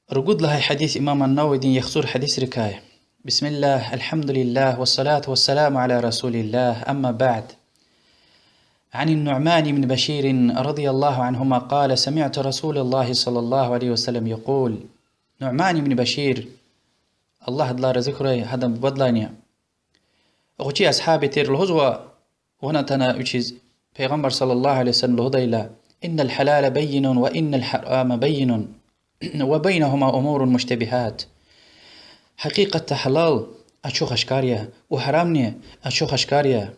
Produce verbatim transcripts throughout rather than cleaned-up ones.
Ругуд лагьай гьадис имам ан-Нававидин яхцӀур гьадисрикай. بسم الله، الحمد لله، والصلاة والسلام على رسول الله، أما بعد. عن النعمان بن بشير رضي الله عنهما قال: سمعت رسول الله صلى الله عليه وسلم يقول. Нуъман ибн Башир, Аллагь адалай рази хьурай, гьадан бубадилайни, гъвечӀи асгьаб тир, лугьузва, ван атана вичиз Пайгъамбар صلى الله عليه وسلم лугьудайла: إن الحلال بين وإن الحرام بين وبينهما أمور مشتبهات. Гьакъикъатда гьалал ачух-ашкар я, ва гьарамни ачух-ашкар я.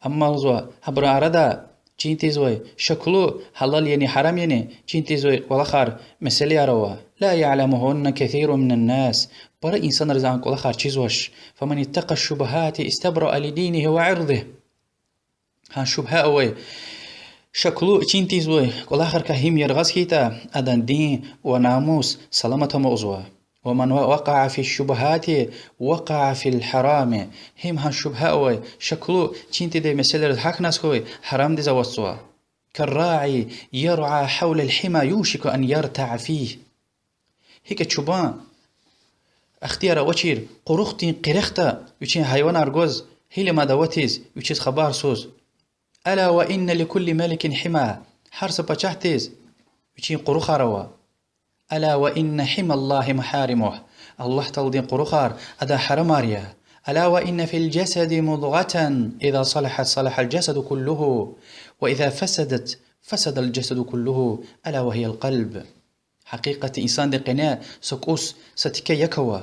Амма лугьузва, гьабурун арада чин тийизвай, шаклу, гьалал яни гьарам яни чин тийизвай кӀвалахар, месэлаяр ава. لا يعلمهن كثير من الناس. Пара инсанриз а кӀвалахар чизвач. فمن اتقى الشبهات استبرأ لدينه وعرضه. Гьа шубгьа авай, шаклу чин тийизвай кӀвалахрикай гьим яргъаз хьайитӀа, адан дин ва намус саламат амукьзава. ومن وقع في الشبهات وقع في الحرام. Гьим гьа шубгьа авай, шаклу чин тийидай месэлайриз гьахьназ хьуй, гьарамдиз аватзава. كالراعي يرعى حول الحمى يوشك أن يرتع فيه. ГьикӀ чубан ихтияр авачир къурухдин къерехда вичин гьайванар гваз, гьи лимад аватиз вичиз хабарсуз. ألا وإن لكل ملك حمى. Гьар са пачагьдиз вичин къурухар ава. ألا وإن حمى الله محارمه. Аллагь Тааладин къурухар адан гьарамар я. ألا وإن في الجسد مضغة إذا صلحت صلح الجسد كله وإذا فسدت فسد الجسد كله ألا وهي القلب. Гьакъикъатда инсандин къене са кӀус, са тике як ава.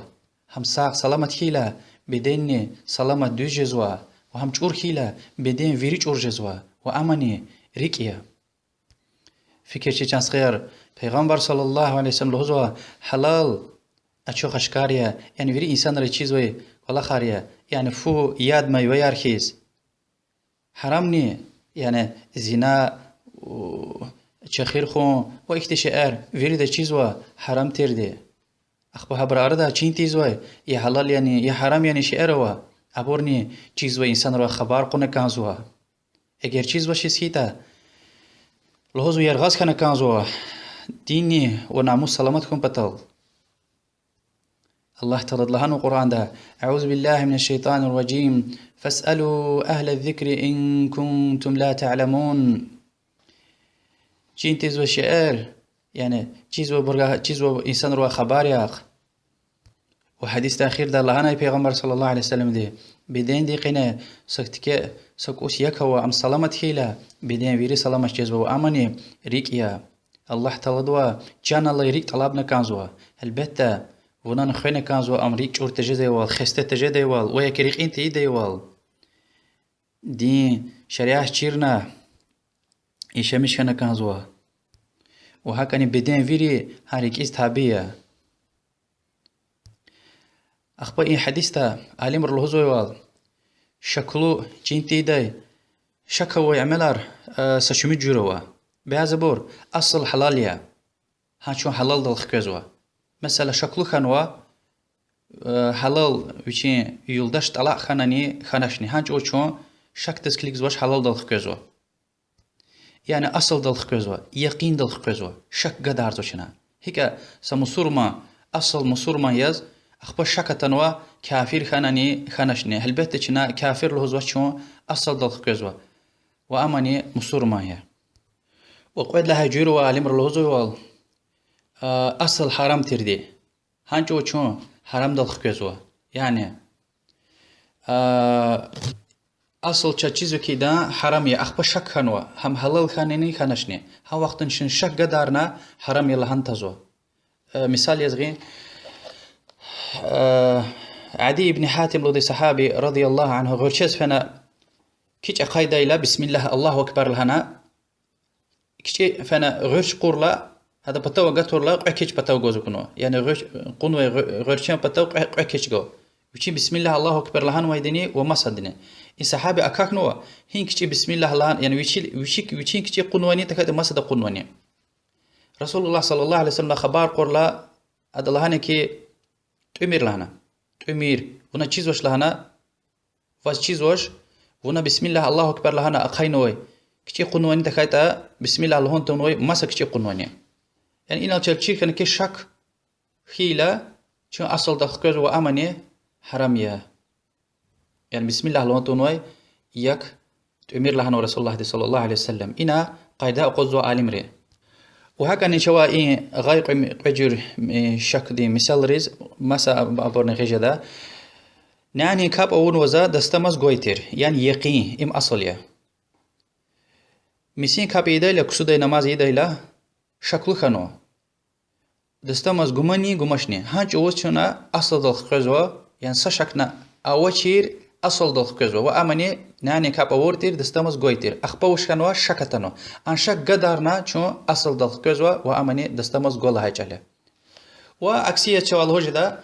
Гьам сагъ-саламат хьайила, беденни саламат дуьз жезва, ва гьам чӀур хьайила, беден вири чӀур жезва, ва амани рикӀ я. Фикир це, чан стхаяр, Пайгъамбар صلى الله عليه وسلم лугьузва: гьалал ачух-ашкар я, яни вири инсанриз чизвай кӀвалахар я, яни фу, яд, майваяр хьиз. Гьарамни, яни зина, чехир хьун ва ихьтин шейэр вирида чизва гьарам тирди. Ахпа гьабурун арада чин тийизвай, я гьалал яни, я гьарам яни шейэр ава, абурни чизвай инсанривай хабар кьуна кӀанзава. Эгер чизвачиз хьайитӀа, лугьузва, яргъаз хьана кӀанзава динни ва намус саламат хьун патал. Аллагь Таалади лагьанва Къуръанда: أعوذ بالله من الشيطان الرجيم. فاسألوا أهل الذكر إن كنتم لا تعلمون. Чин тийизвай шейэр, яни чизвайбурувай, чизвай инсанривай хабар яхъ. Ва гьадисдин эхирда лагьанай Пайгъамбар صلى الله عليه وسلمди: бедендин къене са тике, са кӀус як ава, ам саламат хьайила, беден вири саламат жезва ва амани рикӀ я. Аллагь Тааладивай чан алай рикӀ тӀалабна кӀанзава. Гьелбетда, вунани хвена кӀанзава ам рикӀ чӀур тежедайвал, хесте тежедайвал ва я рикӀин тийидайвал. Дин, шариат чирна, яшамиш хьана кӀанзава. Ва гьакӀни беден вири гьа рикӀиз таби я. Ахпа и гьадисда алимри лугьузвайвал, шаклу чин тийидай, шак авай амалар, э, са шумуд жуьре ава. Бязибур асул гьалал я. Гьа чун гьалалдал хквезва. Месела, шаклу хьанва, э, гьалал вичин юлдаш тӀалакь хьанани, хьаначни. Гьа чӀавуз чун шакдиз килигзавач, гьалалдал хквезва. Яни асулдал хквезва, якъиндал хквезва, шак гадарзава чна. ГьикӀ са мусурман, асул мусурман яз, ахпа шак атанва, кафир хьанани, хьаначни. Гьелбетда, чна кафир лугьузвач, чун асулдал хквезва. Ва амани мусурман я. Ва кьвед лагьай жуьре ава алимри лугьузвайвал, а, асул гьарам тирди. Гьа чӀавуз чун гьарамдал хквезва. Яни, а, асул чаз чизва хьи, идан гьарам я, ахпа шак хьанва, гьам гьалал хьанани, хьаначни. Гьа вахтунда чун шак гадарна, гьарам я лагьана тазва. Э, мисал яз гъин, э, Ади ибн Гьатим лугьудай сагьаби رضي الله عنه гъуьрчез фена, кичӀ ахъайдайла, бисмиллагь, Аллагьу акбар лагьана, кичӀи фена гъуьрч кьурла, гьадан патав агатайла, кьве кечӀ патав гваз акунва. Яни гъуьрч-, кьунвай гъуь-, гъуьрчен патав кьве, кьве кечӀ гва. Вичи бисмиллагь, Аллагьу акбар лагьанвайдини ва масадини. И сагьаби акахьнава, гьин кичӀи бисмиллагь лагьан, яни вичи, вичи, вичин кичӀи кьунвани, тахьайтӀа масада кьунвани. رسول الله صلى الله عليه وسلمдивай хабар кьурла, ада лагьана хьи, тӀуьмир лагьана. ТӀуьмир, вуна чизвач лагьана, ваз чизвач, вуна бисмиллагь, Аллагьу акбар лагьана ахъайнавай кичӀи кьунвани, тахьайтӀа бисмиллагь лугьун тавунвай маса кичӀи кьунвани. Яни инал чаз чир хьана хьи шак, хьайила, чун асалдал хквезва ва амани гьарам я. Яни бисмиллагь лугьун тавунвай як тӀимил лагьанва Расулуллагьди صلى الله عليه وسلم. Ина къайда акъудзава алимри. Ва гьакӀни чавай и гъай кьве, кьве жуьре шакдин мисалриз маса абурни гъиз жеда. Нянин капӀ авунва за, дастамаз гвай тир, яни якъин, им асал я. Мисин капӀ ийидайла, ксудай, намаз ийидайла, шаклу хьанва, дастамаз гуманни гумачни. Гьа чӀавуз чна асалдал хквезва, яни са шакни авачир асалдал хквезва. Ва амани нянин капӀ авур тир, дастамаз гвай тир. Ахпа вуч хьанва, шак атанва. А шак гадарна чун асалдал хквезва ва амани дастамаз гва лагьай чӀал я. Ва аксият чавай лугьуз жеда,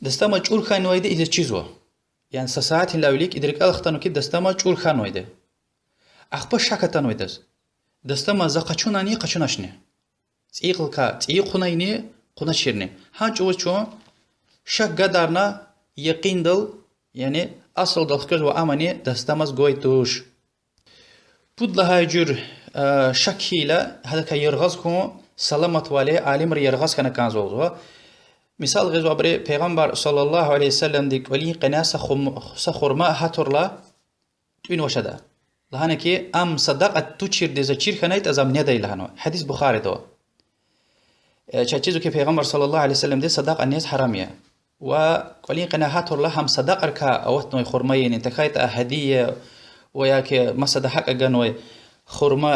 дастамаз чӀур хьанвайди идаз чизва. Яни са сятдилай вилик ида рикӀел хтанва хьи, дастамаз чӀур хьанвайди. Ахпа шак атанва идаз, дастамаз за къачунани, къачуначни. ЦӀийи йикъалай цӀийи хъунани, хъуначирни. Гьа чӀавуз чун шак гадарна якъиндал, яни асалдал хквезва ва амани дастамаз гвай туш. Пуд лагьай жуьре шак хьайила, гьадакай яргъаз хьун саламатвал я, алимри яргъаз хьана кӀанзава лугьузва. Мисал гъизвайбуру, Пайгъамбар صلى الله عليه وسلمди кӀвалин къене са хум-, са хурма гьатурла тӀуьнвачиз ада. Лагьана хьи, ам садакьа туширди за чир хьанайтӀа, за ам недай лагьанва. Гьадис Бухарида ава. Чаз чизва хьи, Пайгъамбар صلى الله عليه وسلمди садакьа нез гьарам я. Ва кӀвалин къене гьатурла гьам садакьарикай аватнавай хурма яни, тахьайтӀа гьадия ва яки масада гьакӀ ганвай хурма,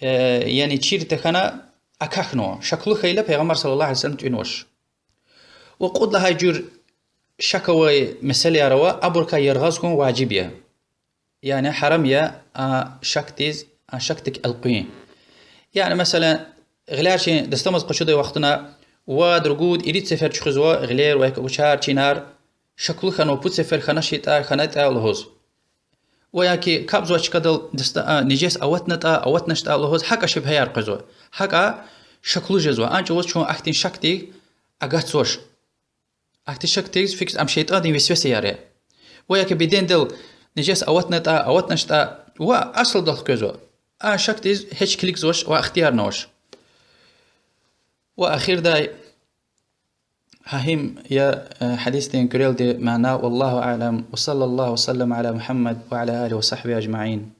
яни чир тахьана, акахьнава. Шаклу хьайила, Пайгъамбар صلى الله عليه وسلم тӀуьнвач. Ва кьуд лагьай жуьре шак авай месэлаяр ава, абурукай яргъаз хьун важиб я. Яни гьарам я а шакдиз, а шакдик элкъуьн. Яни, месела, гъилер чи дастамаз къачудай вахтунда вад, ругуд, ирид сефер чуьхуьзва гъилер ва яки кӀвачер, чинар, шаклу хьанва, пуд сефер хьанач ятӀа, хьанайтӀа лугьуз. Ва яки капӀзавай чкадал даста-, а, нежес аватнатӀа, аватначтӀа лугьуз, гьакӀа шубгьаяр къвезва. ГьакӀа шаклу жезва. А чӀавуз чун ахьтин шакдик агатзавач. Ахьтин шакдиз фикир, ам шейтӀандин весвесаяр я. Ва яки бедендал нежес аватнатӀа, аватначтӀа, ва асалдал хквезва. А шакдиз гьич килигзавач ва ихтияр авач. Ва эхирдай гьа им я, э, гьадисдин куьрелди мана. والله أعلم، وصلى الله وسلم على محمد وعلى آله وصحبه أجمعين.